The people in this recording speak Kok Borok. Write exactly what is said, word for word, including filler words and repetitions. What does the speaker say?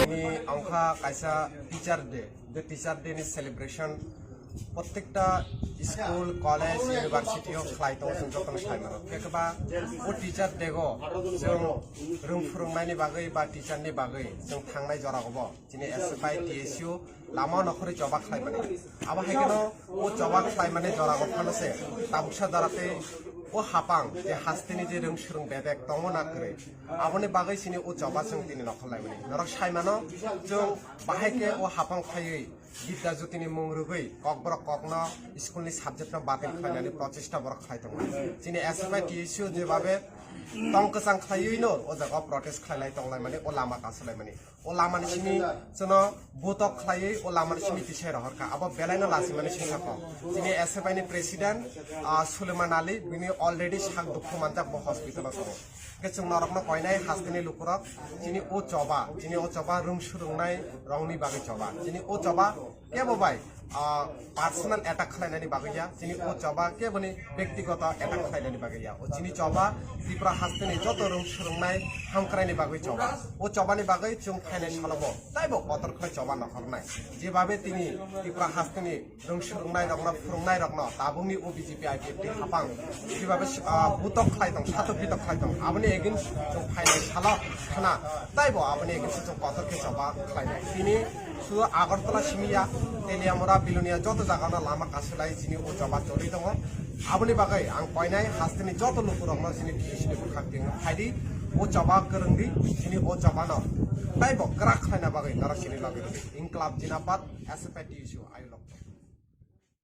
Ini ongkha kaisa Teacher Day. The Teacher Day ni celebration prottekta school, college, university o khlai tongo, chwng jotono sai mano. Khe ba o Teacher Day o chwng rwng phwrwngnaini bagwi ba teacher ni bagwi chwng thangnai jora o bo chini S F I T S U lama o nokhorwi choba khlai mani. Abo hai kheno o choba khlai mani jora o phano se tabuksa jora tei o hapang je hasteni je rwng swrwng bedek tongo na kwrwi, aboni bagwi chini o choba chwng tini nokhor lai mani. Norok sai mano, chwng bahai khe o hapang phaiwi Bidya Jyotini mung rwgwi kokborok kokno school ni subject no batil khlainani prochesta borok khlai tongo. Chini S F I T S U jebabe tong kwchang khlaiwi no o jaga o protest khlai lai tong lai mani, o lama kasu lai mani. O lama ni simi chwno butok khlaiwi o lama ni simi tisai rohor kha. Abo belai no lachi mani singsa kok. Chini S F I ni president, ah, Suleiman Ali, bini already sak dukhu manjak, bo hospital o tongo. Khe chwng norokno koinai hasteni lukurok, chini o choba, chini o choba rwng swrwngnai rokni bagwi choba. Chini o choba kebo bai, ah, personal attack khlainani bagwi ya, chini o choba keboni bektigoto attack khlainani bagwi ya. O chini choba Tripura hasteni joto rwng swrwngnai hamkraini bagwi choba. O chobani bagwi chwng phainai salobo taibo kotor khlai choba nokhornai. Jebabe tini Tripura hasteni rwng swrwngnai rokno, phwrwngnai rokno tabukni o B J P I P F T hapang jebabe, ah, butok khlai tong, satok bitok khlai tong, aboni against chwng phainai salo khna, taibo aboni against chwng kotor khe choba khlainai. Tini sudu Agartala simi ya, Teliamura, Bilonia joto jagano lama kasu lai chini o choba choli tongo. Aboni bagwi ang koinai hasteni joto lukurokno chini T S ni bwkhak tingno phaidi, o choba kwrwngdi, chini o chobano taibo kwrak khlaina bagwi norok chini logi rwdi. Inklab Jinapad, S F I T S U, Ayulok.